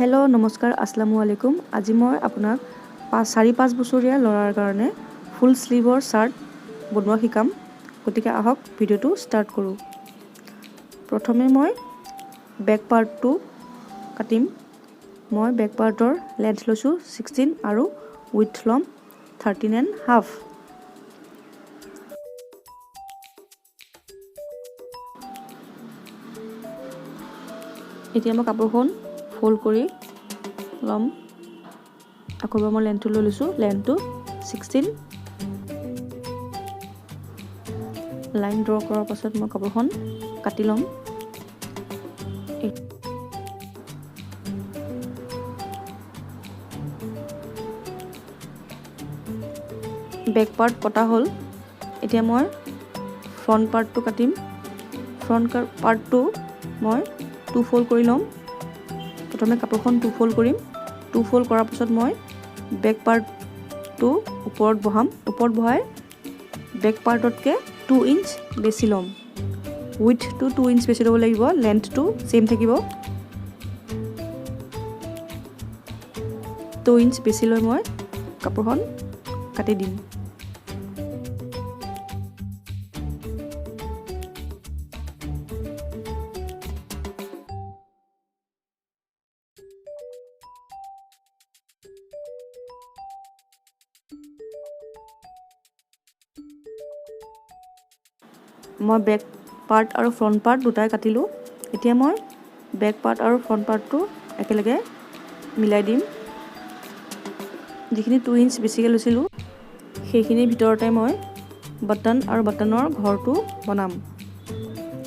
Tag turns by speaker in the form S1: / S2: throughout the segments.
S1: Hello' নমস্কাৰ, আসসালামু আলাইকুম। আজি মই আপোনাক 5, 4.5 বছৰীয়া ল'ৰাৰ কাৰণে ফুল শ্লিভৰ চাৰ্ট বনোৱা শিকাম। গতিকে আহক, ভিডিঅ'টো ষ্টাৰ্ট কৰোঁ। প্ৰথমে মই বেক পাৰ্টটো কাটিম। মই বেক পাৰ্টৰ লেন্থ লৈছোঁ 16 আৰু উইথ ল'ম 13.5। এতিয়া মই কাপোৰখন ফ'ল্ড কৰি ল'ম। আকৌ এবাৰ মই লেন্থটো লৈ লৈছোঁ। লেন্থটো 16। লাইন ড্ৰ কৰাৰ পাছত মই কাপোৰখন কাটি ল'ম। বেক পাৰ্ট কটা হ'ল। এতিয়া মই ফ্ৰণ্ট পাৰ্টটো কাটিম। ফ্ৰণ্ট পাৰ্টটো মই টু ফ'ল্ড কৰি ল'ম। প্ৰথমে কাপোৰখন টু ফ'ল্ড কৰিম। টু ফ'ল্ড কৰাৰ পাছত মই বেক পাৰ্টটো ওপৰত বহাম। ওপৰত বহাই বেক পাৰ্টতকৈ 2 ইঞ্চ বেছি ল'ম। উইথটো 2 ইঞ্চ বেছি ল'ব লাগিব, লেন্থটো ছেইম থাকিব। 2 ইঞ্চ বেছি লৈ মই কাপোৰখন কাটি দিম। মই বেক পাৰ্ট আৰু ফ্ৰণ্ট পাৰ্ট দুটাই কাটিলোঁ। এতিয়া মই বেক পাৰ্ট আৰু ফ্ৰণ্ট পাৰ্টটো একেলগে মিলাই দিম। যিখিনি 2 ইঞ্চ বেছিকৈ লৈছিলোঁ, সেইখিনিৰ ভিতৰতে মই বাটন আৰু বাটনৰ ঘৰটো বনাম।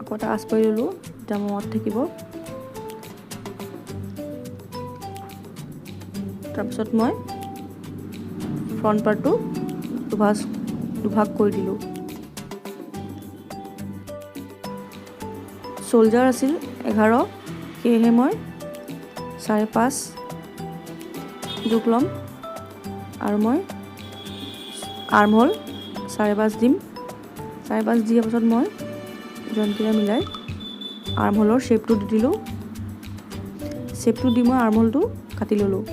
S1: আকৌ এটা আঁচ পাৰি ল'লোঁ, এতিয়া মনত থাকিব। তাৰপিছত মই ফ্ৰণ্ট পাৰ্টটো দুভাগ কৰি দিলোঁ। চ'ল্ডাৰ আছিল 11, সেয়েহে মই 5.5 জোখ ল'ম আৰু মই আৰ্ম হোল 5.5 দিম। 5.5 দিয়াৰ পাছত মই জইণ্টকেইটা মিলাই আৰ্ম হোলৰ শ্বেপটো দি দিলোঁ। শ্বেপটো দি মই আৰ্ম হোলটো কাটি ল'লোঁ।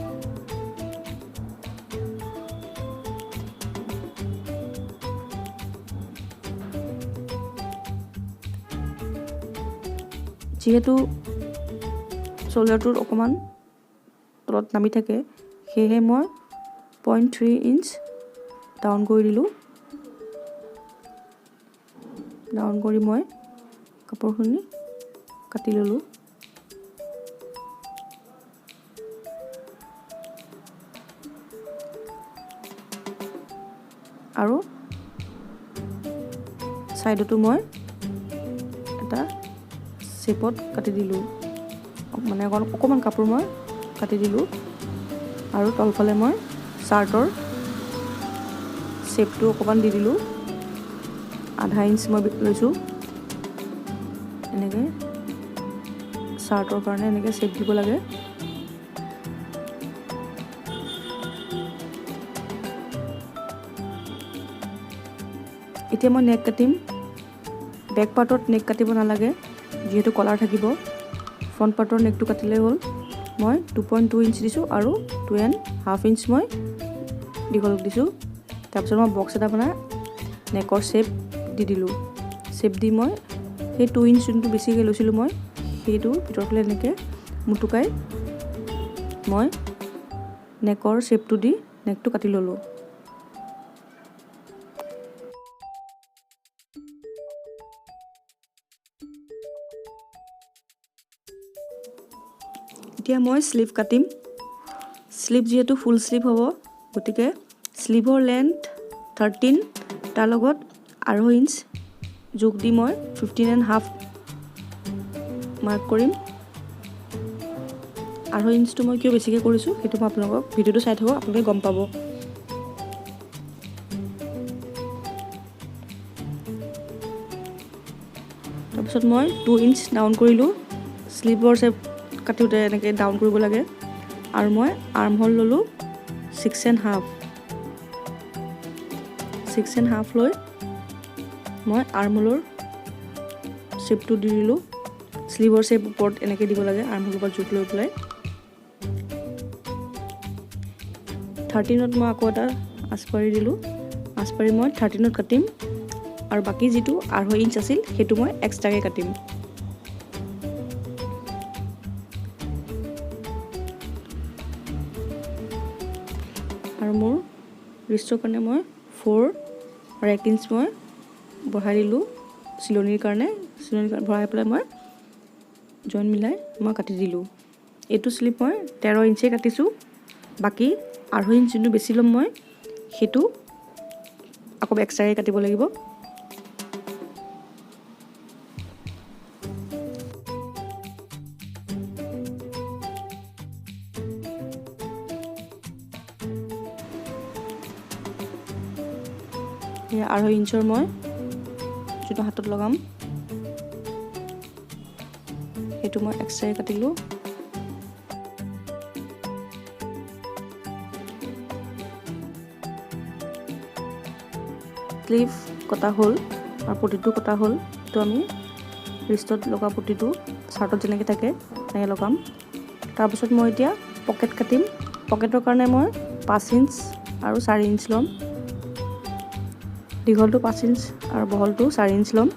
S1: যিহেতু চ'ল্ডাৰটোৰ অকণমান তলত নামি থাকে, সেয়েহে মই 0.3 ইঞ্চ ডাউন কৰি দিলোঁ। ডাউন কৰি মই কাপোৰখিনি কাটি ল'লোঁ। আৰু ছাইডতো মই এটা শ্বেপত কাটি দিলোঁ, মানে অকণমান কাপোৰ মই কাটি দিলোঁ। আৰু তলফালে মই চাৰ্টৰ শ্বেপটো অকণমান দি দিলোঁ। আধা ইঞ্চ মই লৈছোঁ। এনেকৈ চাৰ্টৰ কাৰণে এনেকৈ শ্বেপ দিব লাগে। এতিয়া মই নেক কাটিম। বেক পাৰ্টত নেক কাটিব নালাগে, যিহেতু কলাৰ থাকিব। ফ্ৰণ্ট পাৰ্টৰ নেকটো কাটিলেই হ'ল। মই 2.2 ইঞ্চ দিছোঁ আৰু 2.5 ইঞ্চ মই দীঘল দিছোঁ। তাৰপিছত মই বক্স এটা বনাই নেকৰ শ্বেপ দি দিলোঁ। শ্বেপ দি মই সেই 2 ইঞ্চ যোনটো বেছিকৈ লৈছিলোঁ মই, সেইটো ভিতৰৰ ফালে এনেকৈ মুটুকাই মই নেকৰ শ্বেপটো দি নেকটো কাটি ল'লোঁ। এতিয়া মই শ্লিভ কাটিম। শ্লিভ যিহেতু ফুল শ্লিভ হ'ব, গতিকে শ্লিভৰ লেন্থ 13, তাৰ লগত 2.5 ইঞ্চ যোগ দি মই 15.5 মাৰ্ক কৰিম। 2.5 ইঞ্চটো মই কিয় বেছিকৈ কৰিছোঁ, সেইটো মই আপোনালোকক ভিডিঅ'টো চাই থাকক, আপোনালোকে গম পাব। তাৰপিছত মই 2 ইঞ্চ ডাউন কৰিলোঁ। শ্লিভৰ চেপ কাটোঁতে এনেকৈ ডাউন কৰিব লাগে। আৰু মই আৰ্ম হোল ল'লোঁ 6.5। 6.5 লৈ মই আৰ্ম হোলৰ শ্বেপটো দি দিলোঁ। শ্লিভৰ শ্বেপ ওপৰত এনেকৈ দিব লাগে, আৰ্ম হোলৰ পৰা জোখ লৈ পেলাই। 13ত মই আকৌ এটা আঁচ পাৰি দিলোঁ। আঁচ পাৰি মই 13ত কাটিম আৰু বাকী যিটো 2.5 ইঞ্চ আছিল সেইটো মই এক্সট্ৰাকৈ কাটিম। আৰু মোৰ ৰিষ্টৰ কাৰণে মই 4 আৰু 1 ইঞ্চ মই বঢ়াই দিলোঁ চিলনিৰ কাৰণে। চিলনিৰ কাৰণে বঢ়াই পেলাই মই জইন মিলাই মই কাটি দিলোঁ। এইটো শ্লিপ মই 13 ইঞ্চেই কাটিছোঁ। বাকী 2.5 ইঞ্চ যোনটো বেছি ল'ম মই সেইটো আকৌ এক্সট্ৰাকৈ কাটিব লাগিব। 2.5 ইঞ্চৰ মই যোনটো হাতত লগাম সেইটো মই এক্সট্ৰাকৈ কাটিলোঁ। স্লিভ কটা হ'ল আৰু পটিটো কটা হ'ল। তো আমি ৰিষ্টত লগা পটিটো চাৰ্টত যেনেকৈ থাকে তেনেকৈ লগাম। তাৰপিছত মই এতিয়া পকেট কাটিম। পকেটৰ কাৰণে মই 5 ইঞ্চ আৰু 4 ইঞ্চ ল'ম। দীঘলটো 5 ইঞ্চ আৰু বহলটো 4 ইঞ্চ ল'ম।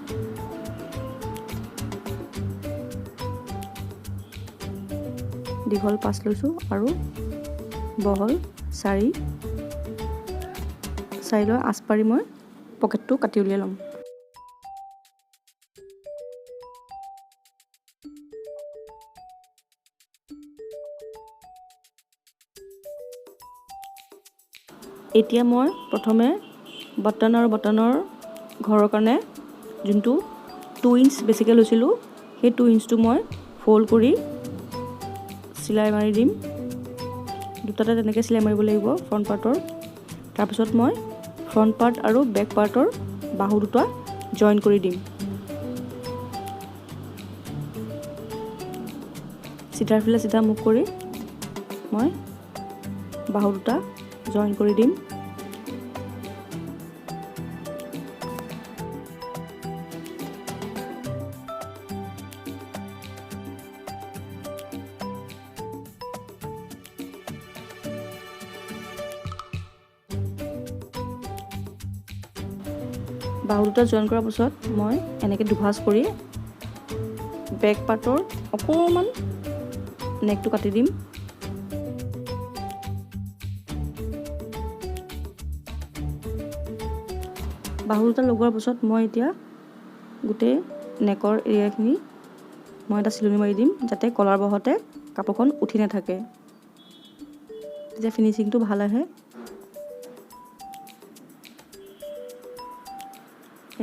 S1: দীঘল 5 লৈছোঁ আৰু বহল 4। 4 লৈ আঁচ পাৰি মই পকেটটো কাটি উলিয়াই ল'ম। এতিয়া মই প্ৰথমে বাটন আৰু বাটনৰ ঘৰৰ কাৰণে যোনটো 2 ইঞ্চ বেছিকৈ লৈছিলোঁ সেই 2 ইঞ্চটো মই ফ'ল্ড কৰি চিলাই মাৰি দিম। দুটাতে তেনেকৈ চিলাই মাৰিব লাগিব ফ্ৰণ্ট পাৰ্টৰ। তাৰপিছত মই ফ্ৰণ্ট পাৰ্ট আৰু বেক পাৰ্টৰ বাহু দুটা জইন কৰি দিম। চিধাৰ ফালে চিধা মুখ কৰি মই বাহু দুটা জইন কৰি দিম। বাহু দুটা জইন কৰাৰ পাছত মই এনেকৈ দুভাঁজ কৰি বেক পাৰ্টৰ অকণমান নেকটো কাটি দিম। বাহু দুটা লগোৱাৰ পাছত মই এতিয়া গোটেই নেকৰ এৰিয়াখিনি মই এটা চিলনি মাৰি দিম, যাতে কলাৰ বহতে কাপোৰখন উঠি নাথাকে, তেতিয়া ফিনিচিংটো ভাল আহে।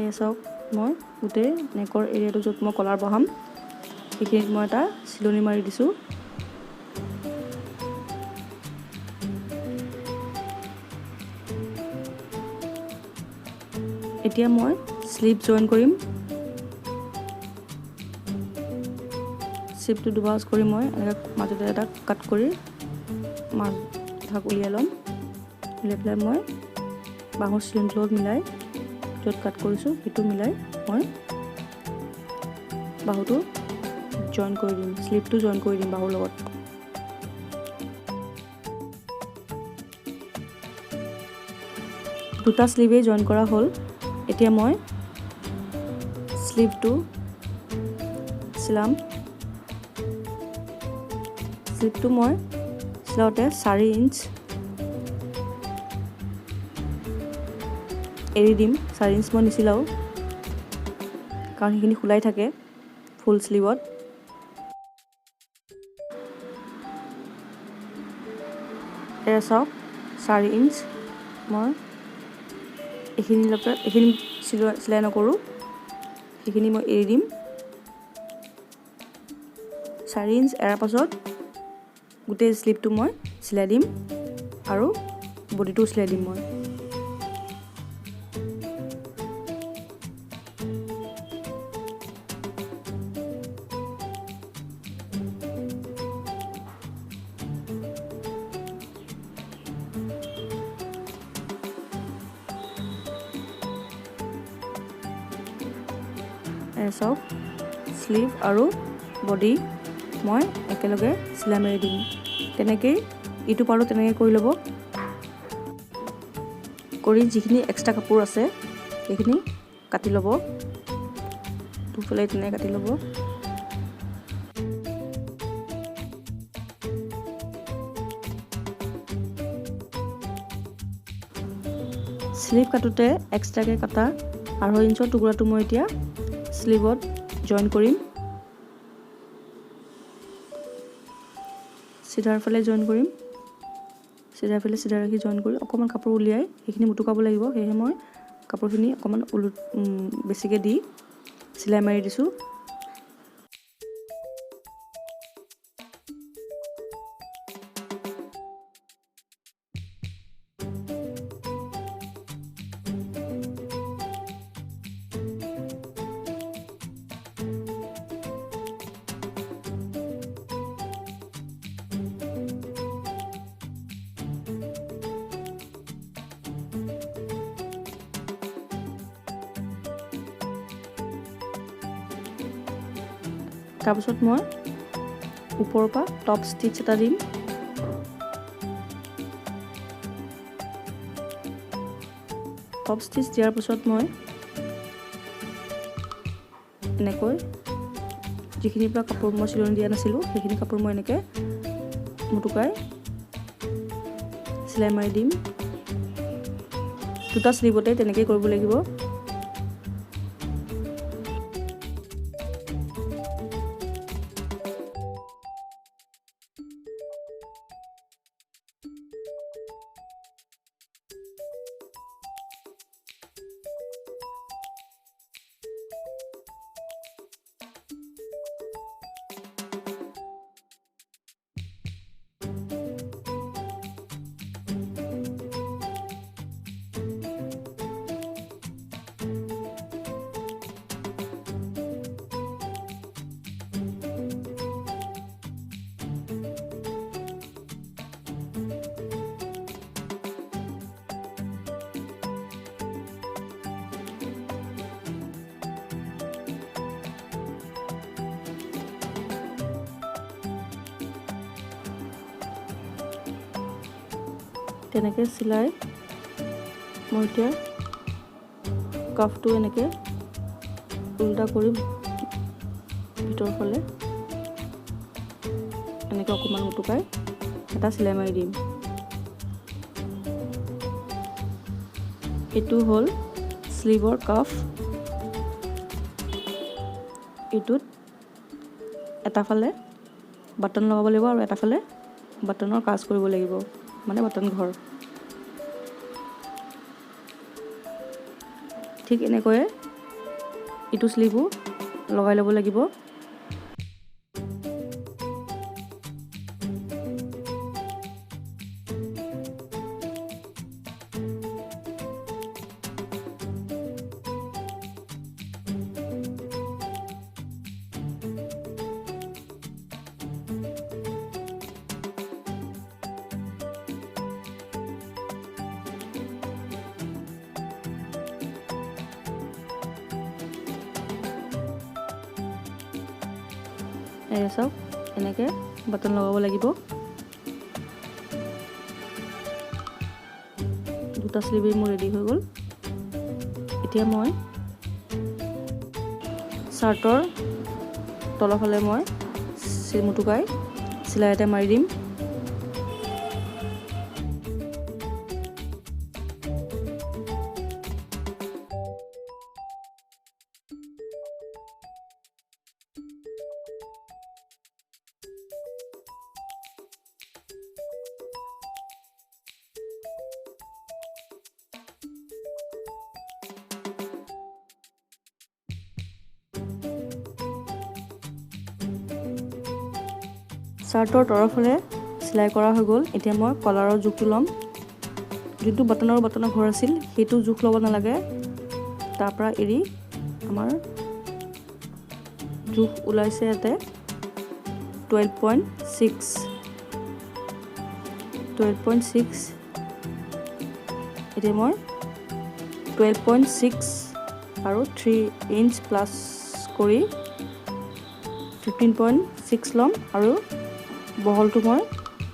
S1: এই চাওক, মই গোটেই নেকৰ এৰিয়াটো য'ত মই কলাৰ বহাম সেইখিনিত মই এটা চিলনি মাৰি দিছোঁ। এতিয়া মই স্লিভ জইন কৰিম। শ্লিভটো দুভাঁজ কৰি মই এনেকৈ মাজতে এটা কাট কৰি মাজ ভাগ উলিয়াই ল'ম। উলিয়াই পেলাই মই বাহুৰ চিলনিটোৰ লগত মিলাই য'ত কাট কৰিছোঁ সেইটো মিলাই মই বাহুটো জইন কৰি দিম, শ্লিভটো জইন কৰি দিম বাহুৰ লগত। দুটা শ্লিভেই জইন কৰা হ'ল। এতিয়া মই শ্লিভটো চিলাম। শ্লিভটো মই চিলাওঁতে 4 ইঞ্চ এৰি দিম। 4 ইঞ্চ মই নিচিলাওঁ, কাৰণ সেইখিনি খোলাই থাকে ফুল শ্লিভত। এয়া চাওক, 4 ইঞ্চ মই এইখিনিলৈকে এইখিনি চিলাই নকৰোঁ, সেইখিনি মই এৰি দিম। 4 ইঞ্চ এৰাৰ পাছত গোটেই শ্লিভটো মই চিলাই দিম আৰু বডিটোও চিলাই দিম মই। চাওক, শ্লিভ আৰু বডি মই একেলগে চিলাই মাৰি দিম। তেনেকেই ইটো পাৰো তেনেকৈ কৰি ল'ব। কৰি যিখিনি এক্সট্ৰা কাপোৰ আছে সেইখিনি কাটি ল'ব, দুফালে তেনেকৈ কাটি ল'ব। শ্লিভ কাটোতে এক্সট্ৰাকৈ কটা 2.5 ইঞ্চৰ টুকুৰাটো মই এতিয়া শ্লিভত জইন কৰিম। চিধাৰ ফালে জইন কৰিম, চিধাৰ ফালে চিধা ৰাখি জইন কৰি অকণমান কাপোৰ উলিয়াই সেইখিনি মুটুকাব লাগিব। সেয়েহে মই কাপোৰখিনি অকণমান ওলোট বেছিকৈ দি চিলাই মাৰি দিছোঁ। তাৰপিছত মই ওপৰৰ পৰা টপ ষ্টিচ এটা দিম। টপ ষ্টিচ দিয়াৰ পিছত মই এনেকৈ যিখিনিৰ পৰা কাপোৰ মই চিলনি দিয়া নাছিলোঁ সেইখিনি কাপোৰ মই এনেকৈ মুটুকাই চিলাই মাৰি দিম। দুটা শ্লিভতে তেনেকেই কৰিব লাগিব। তেনেকৈ চিলাই মই এতিয়া কাফটো এনেকৈ উল্টা কৰি ভিতৰৰ ফালে এনেকৈ অকণমান উটুকাই এটা চিলাই মাৰি দিম। এইটো হ'ল শ্লিভৰ কাফ। এইটোত এটা ফালে বাটন লগাব লাগিব আৰু এটা ফালে বাটনৰ কাজ কৰিব লাগিব, মানে বাটন ঘৰ। ঠিক এনেকৈয়ে ইটো শ্লিভো লগাই ল'ব লাগিব। এয়া চাওক, এনেকৈ বাটন লগাব লাগিব। দুটা শ্লিভেই মোৰ ৰেডি হৈ গ'ল। এতিয়া মই চাৰ্টৰ তলফালে মই মুটুকাই চিলাই এটা মাৰি দিম। চাৰ্টৰ তৰফালে চিলাই কৰা হৈ গ'ল। এতিয়া মই কলাৰৰ জোখটো ল'ম। যোনটো বাটনৰ ঘৰ আছিল সেইটো জোখ ল'ব নালাগে, তাৰ পৰা এৰি আমাৰ জোখ ওলাইছে ইয়াতে 12.6, 12.6। এতিয়া মই 12.6 আৰু 3 ইঞ্চ প্লাছ কৰি 15.6 ল'ম আৰু বহলটো মই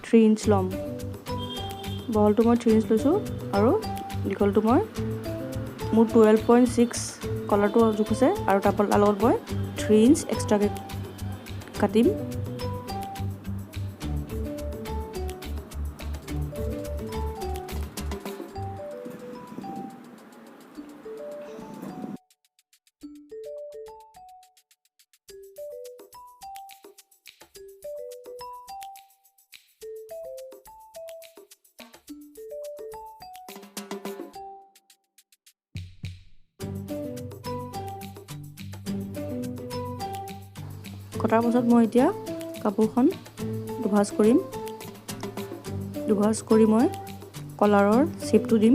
S1: 3 ইঞ্চ ল'ম। বহলটো মই 3 ইঞ্চ লৈছোঁ আৰু দীঘলটো মই মোৰ 12.6 কলাৰটো জোখ হৈছে আৰু তাৰ লগত মই 3 ইঞ্চ এক্সট্ৰাকৈ কাটিম। কটাৰ পাছত মই এতিয়া কাপোৰখন দুভাঁজ কৰিম। দুভাঁজ কৰি মই কলাৰৰ শ্বেপটো দিম।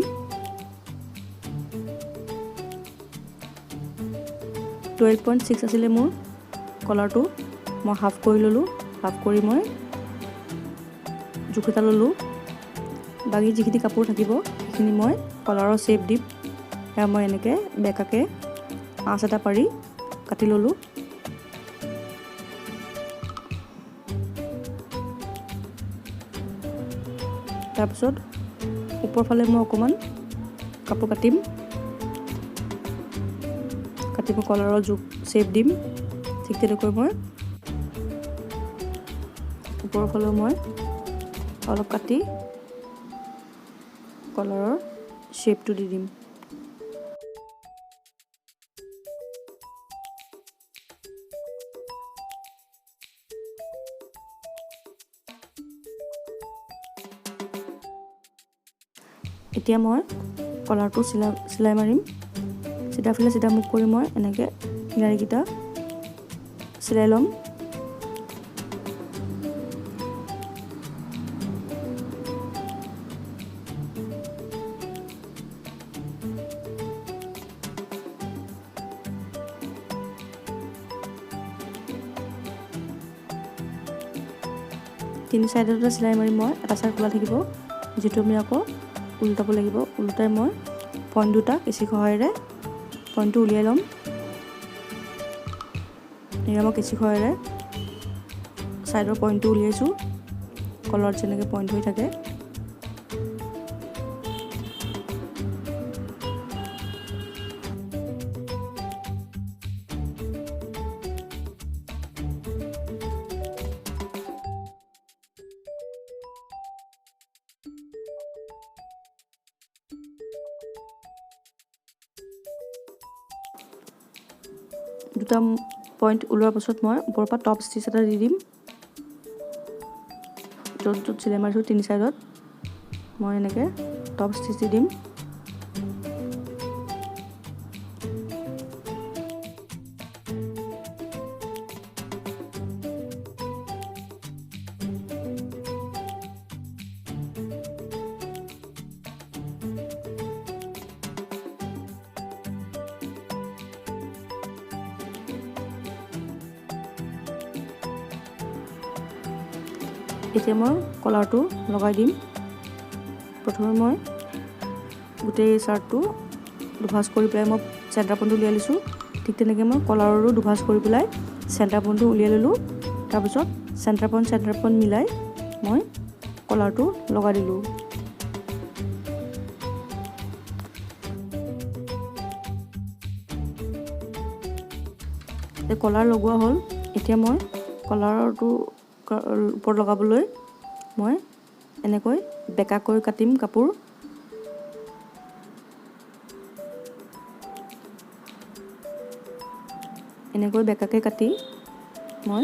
S1: 12.6 আছিলে মোৰ কলাৰটো, মই হাফ কৰি ল'লোঁ। হাফ কৰি মই জোখ এটা ল'লোঁ। বাকী যিখিনি কাপোৰ থাকিব সেইখিনি মই কলাৰৰ শ্বেপ দিম। সেয়া মই এনেকৈ বেকাকৈ আঁচ এটা পাৰি কাটি ল'লোঁ। তাৰপিছত ওপৰফালে মই অকণমান কাপোৰ কাটিম, কাটি মই কলাৰৰ জোখ শ্বেপ দিম। ঠিক তেনেকৈ মই ওপৰফালেও মই অলপ কাটি কলাৰৰ শ্বেপটো দি দিম। এতিয়া মই কলাৰটো চিলাই মাৰিম। চিধা ফালে চিধা মুখ কৰি মই এনেকৈ কিনাৰীকেইটা চিলাই ল'ম। তিনি চাইডতে চিলাই মাৰিম মই, এটা চাইড খোলা থাকিব যিটো আমি আকৌ উল্টাব লাগিব। উল্টাই মই পইণ্ট দুটা কেঁচি সহায়েৰে পইণ্টটো উলিয়াই ল'ম। এয়া মই কেঁচি সহায়েৰে ছাইডৰ পইণ্টটো উলিয়াইছোঁ, কলাৰত যেনেকৈ পইণ্ট হৈ থাকে। দুটা পইণ্ট ওলোৱাৰ পাছত মই ওপৰৰ পৰা টপ ষ্টিচ এটা দি দিম। য'ত য'ত চিলাই মাৰিছোঁ তিনি চাইডত মই এনেকৈ টপ ষ্টিচ দি দিম। এতিয়া মই কলাৰটো লগাই দিম। প্ৰথমে মই গোটেই চাৰ্টটো দুভাঁজ কৰি পেলাই মই চেণ্টাৰ পইণ্টটো উলিয়াই লৈছোঁ। ঠিক তেনেকৈ মই কলাৰৰো দুভাঁজ কৰি পেলাই চেণ্টাৰ পইণ্টটো উলিয়াই ল'লোঁ। তাৰপিছত চেণ্টাৰ পইণ্ট মিলাই মই কলাৰটো লগাই দিলোঁ। কলাৰ লগোৱা হ'ল। এতিয়া মই কলাৰটো ওপৰত লগাবলৈ মই এনেকৈ বেকাকৈ কাটিম কাপোৰ। এনেকৈ বেকাকৈ কাটি মই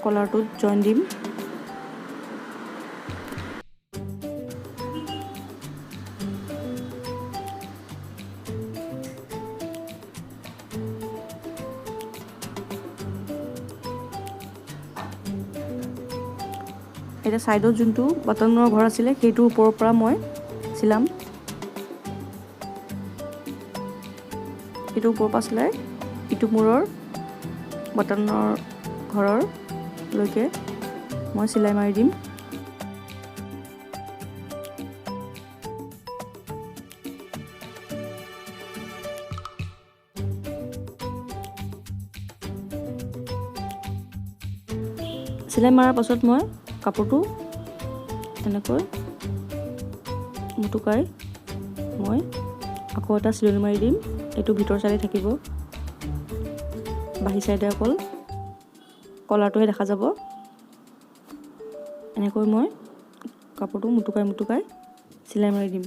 S1: কলাৰটোত জইন দিম। এতিয়া ছাইডত যোনটো বাটনৰ ঘৰ আছিলে সেইটোৰ ওপৰৰ পৰা মই চিলাম। এইটো ওপৰৰ পৰা চিলাই ইটো মূৰৰ বাটনৰ ঘৰৰলৈকে মই চিলাই মাৰি দিম। চিলাই মৰাৰ পাছত মই কাপোৰটো এনেকৈ মুটুকাই মই আকৌ এটা চিলনি মাৰি দিম। এইটো ভিতৰ চাইডে থাকিব, বাহিৰ চাইডে অকল কলাৰটোহে দেখা যাব। এনেকৈ মই কাপোৰটো মুটুকাই মুটুকাই চিলাই মাৰি দিম।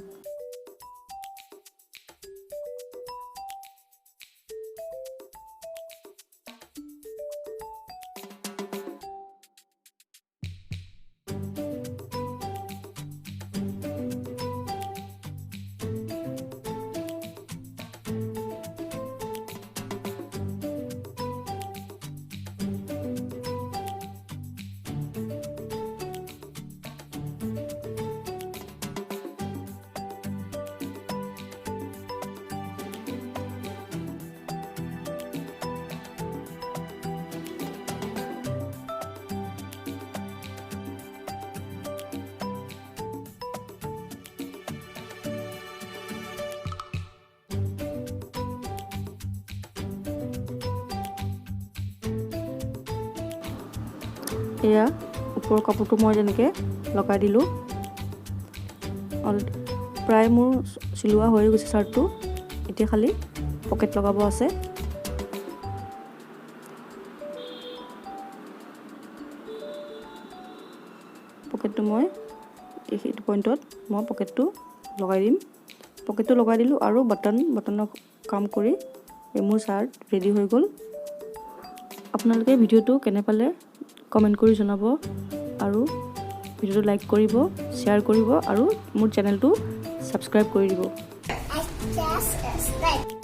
S1: এয়া ওপৰৰ কাপোৰটো মই যেনেকৈ লগাই দিলোঁ। প্ৰায় মোৰ চিলোৱা হৈ গৈছে চাৰ্টটো। এতিয়া খালি পকেট লগাব আছে। পকেটটো মই এইটো পইণ্টত মই পকেটটো লগাই দিম। পকেটটো লগাই দিলোঁ আৰু বাটনৰ কাম কৰি এই মোৰ চাৰ্ট ৰেডি হৈ গ'ল। আপোনালোকে ভিডিঅ'টো কেনে পালে কমেণ্ট কৰি জনাব আৰু ভিডিঅ'টো লাইক কৰিব, শ্বেয়াৰ কৰিব আৰু মোৰ চেনেলটো ছাবস্ক্ৰাইব কৰি দিব।
S2: I just a snake.